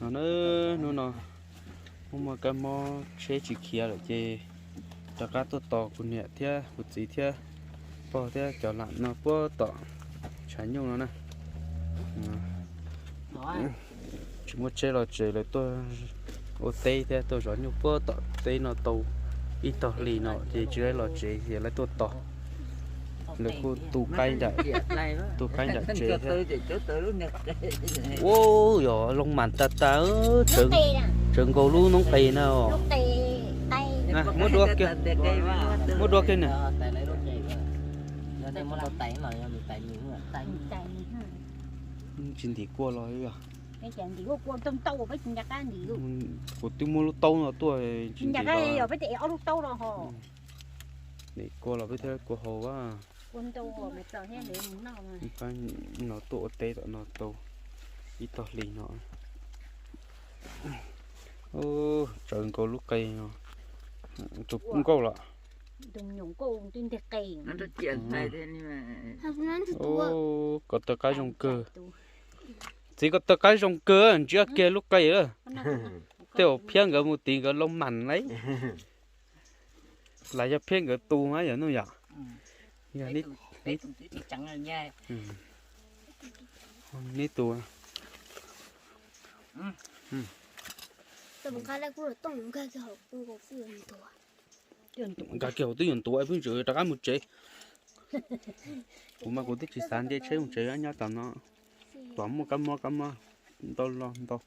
No na, hnub no muaj muaj kab mob tsheb tsis khiav lawm ces rov qab tuaj tos kuv niam thiab kuv txiv thiab pog thiab cov lam no puag tom tshav nyuj no na. Tsis muaj tsheb los tsev lawv tuaj ua teb thiab tuaj zov nyuj puag tom teb no tau ib tog hlis no ces tsis los tsev ces lawv tuaj tos. Lawv kuj tu qaib nram, tu qaib nram tsev thiab. Ua yog loo mas tas tas, tsawv nkaus lub noob qes na. Muab dua kiag, muab dua kiag na. Tsis ntim kua los yog. Kuv twb muab lub taub no tuaj, tsis ntim los. Ntim kua los peb thiaj kua hau a. No tuaj ua teb tom no tau ib tog hlis no. Tsawv nkaus lub qe no. Tus nkauj los. Koj taw qaib zoo kawg. Txiv, koj taw qaib zoo kawg, ntsia kiag lub qe lawm. Tej zaum phiab nkawd mus tid nkawd loo mas lawm. Las yog phiab nkawd tus mas yog no yom. Yog neb tus. Nkag kiag hauv twb yuav ntuav, pheej tseem rov qab mus tsev. Kuv mas kuv twb tsis xav nce tsheb mus tsev, nyob tom no. Tom muaj kab mob, kab mob ntau los ntau.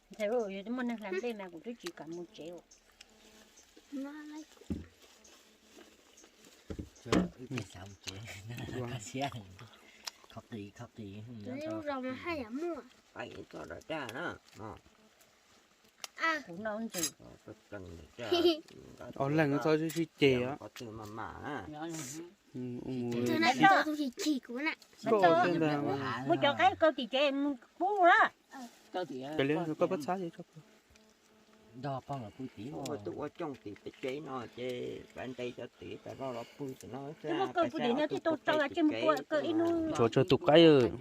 Ob leeg txhob sib ceg. Mus cov qaib kaw tim tsev mus pub na. Koj pab txhab. Twb muab kaw pw tim no twb tau tsau, tsis mus kaw ib hnub. Tshuav tsawg tus qaib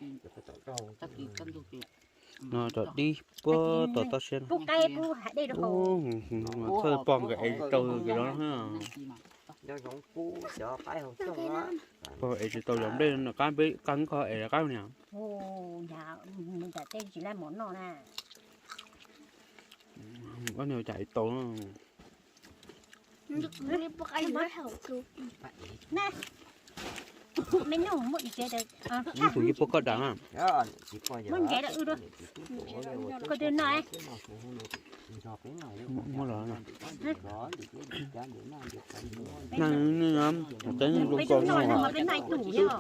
no, tom dib puag tom toj siab. Pub qaib pub hav dej rau hauv. Thawj pog nkawd ev tsis tau nkawd los. Pog ev tsis tau cov nplej no, qab nplej qab nqhov ev qaib niam. Ua niag cas ev tau. Tus yib puab koj dam na. Muab ntsev rau wb dua. Koj twb no. Muab los na. Peb tug no mas peb noj ib tug yom.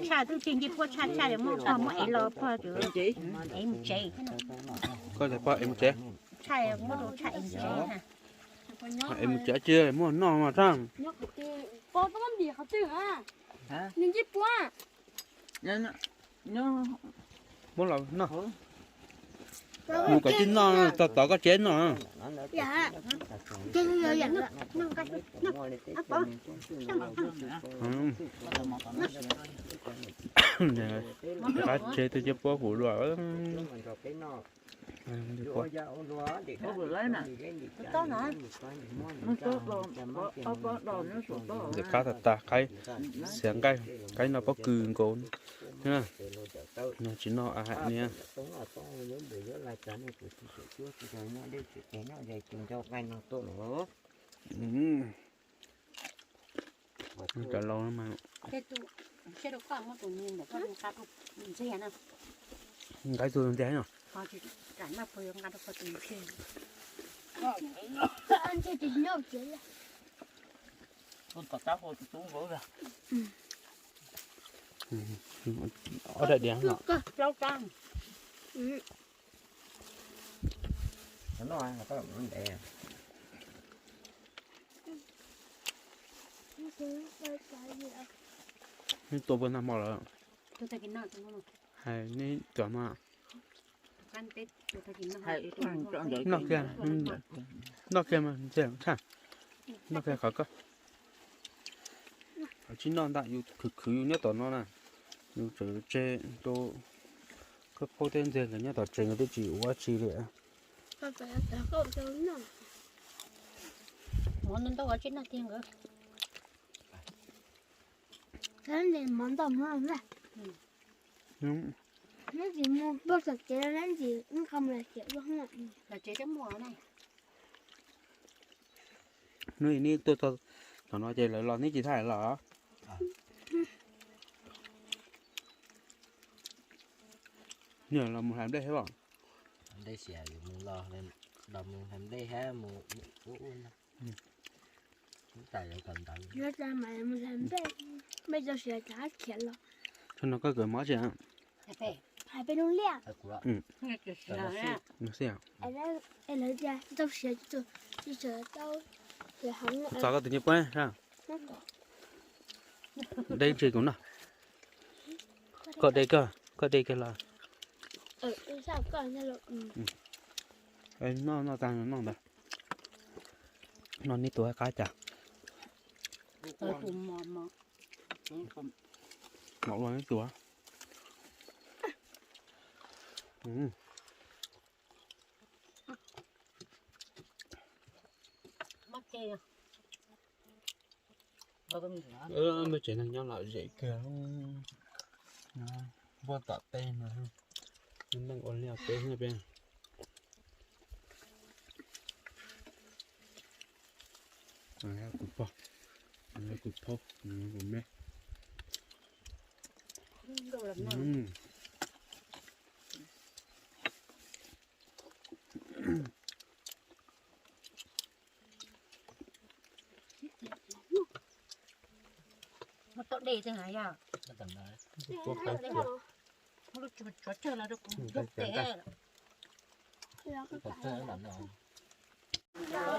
Tshaj twb tsis nce puab tshaj, tshaj muab pog muab ev los pog ev mus tsev. Koj tias pog ev mus tsev. Tshaj muab rau tshaj ev mus tsev. Ev mus tsev tsis muab noj mas tshaj. Muab los noj. Mus kom tsis noj, tov tov koj tsev noj. Qab tsev twb cia puab huv dua. Ntxim qab tas tas, qaib xiav nqaij, qaib no pob kws nkaus. No tsis noj a hais niag. Cov laus mas. Nqaij tus ntxiag no. Ob daim diav no. Neb tua puas nag hmo lawm? Hais neb tuav mas. Noj kiag, noj kiag mas ntxiag tshaj. Noj kiag qhov koj. Tsis noj ntag, yus khwv khwv yus nyob tom no na. Yus tseem tseg rau koj phob thiab ntxiag nkawd nyob tom tsev nkawd twb tsis ua dab tsi li. Mov ntau ntau ua tsis noj tiag nkawd. Mov ntau mov na. Neb tsis mus pog tom tsev, neb tsis ib qho mus los tsev ua hauj lwm. Los tsev twb muaj na. Hnub ib neb tuaj txog tom no ces lawv los neb tsis txhaj los. Niam los mus hlais nplej thiab os. Nplej xiam yus mus los, los mus hlais nplej thiab mus ub ub no. Ub tas yuav kom ntawd. Yuav tas mas mus hlais nplej, nplej txog siav tas khiav los. Thaum no koj kawm mob tsis? Hais peb lub liaj. Lawv tias txog siav tsis txog, tsis txog tau. Txog koj tus nyuj puab. De tsis kuv noj. Koj de koj, koj de koj los. Noj noj tag noj ntawd. Noj neb tus qab cas. Mov los neb tus. Mej tsev neeg nyob lom zem kawg, npuaj tom teb no, neeg ua liaj teb peb. Kuv pog, kuv phaub, kuv me.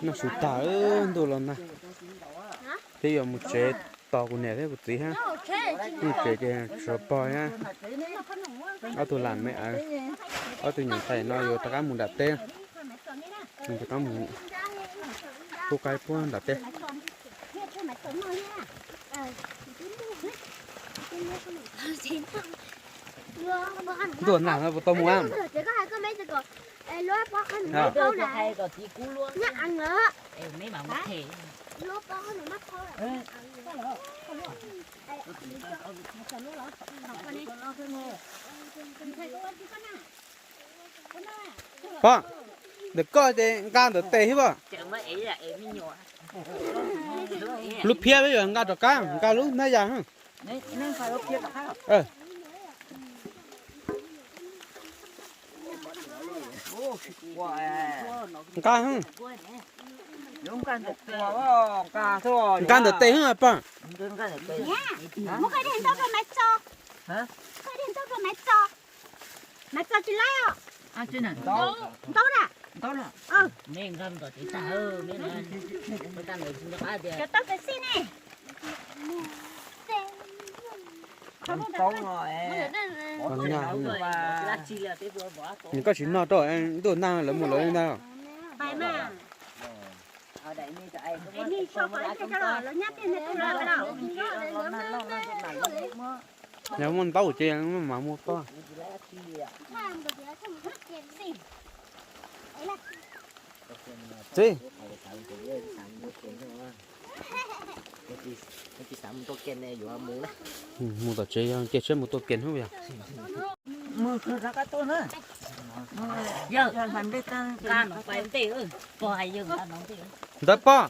Noj su tag ntuj los nag, peb yuav mus tsev tos kuv niam thiab kuv txiv hab. Noj tsev ces tshuav pog hab. Ob tug lam me aw, ob tug nyuam ntxhais no yuav rov qab mus nram teb, rov qab mus pub qaib puag nram teb. Ntuj nag no puas tau mus a? Pog, ntawm koj ces nqa ntawm tes xwb pog. Lub phiab peb yuav nqa rov qab, nqa lub hnab yas. Nqa, nqa ntawm tes xwb pog. Muab koj dej ntau rau maiv txo. Koj dej ntau rau maiv txo. Maiv txo tsis laib os. Ntau na. Cov tau tawm xij ne. Nws koj tsis noj rau, ntuj nag lawv mus lawv li ntag. Yog muaj ntaub ces mas muaj pob. Txiv, mus tom tsev yog cia siab mus tua kiag hnub yog. Ntawd pog,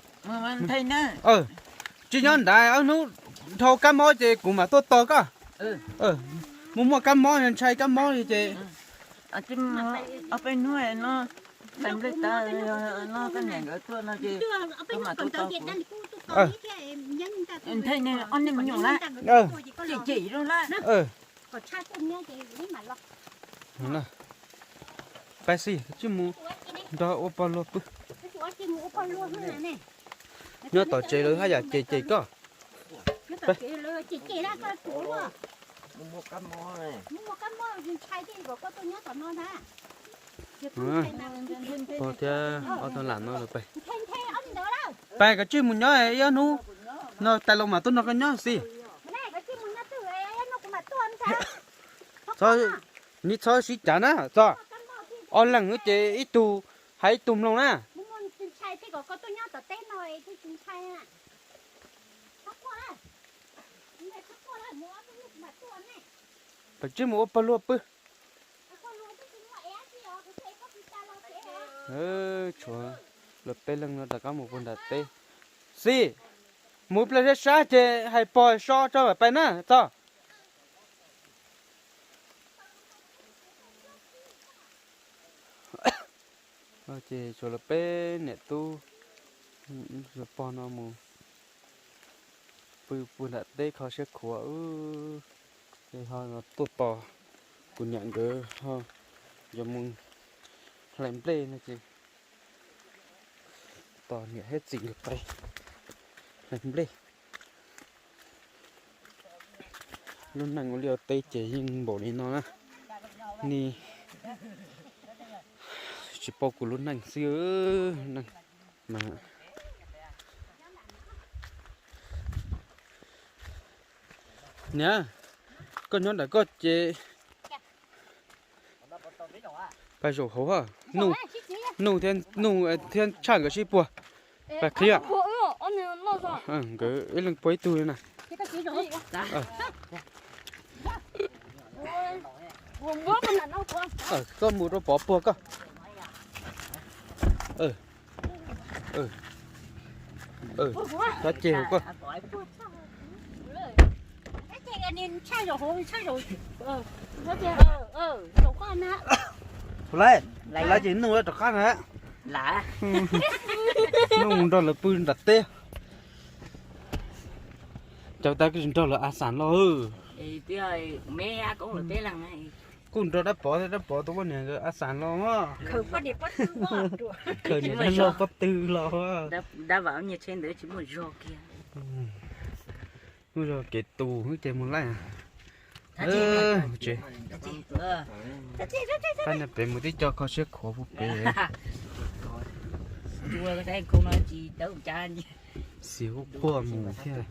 tsis nyob ntawd, ob hnub dhau kab mob ces kuv mam tuaj tos koj. Muaj muaj kab mob, ntshai kab mob li ces. Pais xij, tsij mus nrog ua pog luag pw. Nyob tom tsev lawv haj yam cem cem koj. Pog thiab ob tug lam no lawv pais. Pais koj tsij mus nyob ib ob hnub no tais los mam tuaj nrog koj nyob xij. Txhob, neb txhob sib cav na txog. Ob leeg ces ib tug Hais ib tug mloog na. Peb tsib mus ua pawg luaj pw. Tshuav lawv peb leeg no rov qab mus puag nram teb. Xib, mus ib pliag sab sab ces hais pog so tso mam pais na txog. Ces tshuav lawv peb niam tub pog no mus pw puag nram teb kho siab khuav. Ces ho tuaj tos kuv niam nkawd ho yuav mus hlais nplej no ces tos niam thiab txiv nkawd pais hlais nplej. Lub neej ua liaj ua teb ces yeej npaum li no na. Nej tsis paub kuv lub neej xwb. Niam, koj nyob nram koj ces pais zaum hauv, nuj thiab tshaj nkawd sib puag. Pais qhia nkawd ib leeg puag ib tug li na. Koj mus rau pov puag koj. Cov ceg hauv koj. Lawv, lawv ces nuj rov qab na. Nuj nrog lawv pw nram teb. Cov tas nrog lawv a xas los. Kuj nrog dab pov thiab dab pov tus poj niam nkawd a xas los. Khaws niam dab laug pob tw los. Muaj zog kev tus ces mus laij. Pab niag pem mus tib co kho siab khuav puag pem. Xiv huab quaj mus thiab.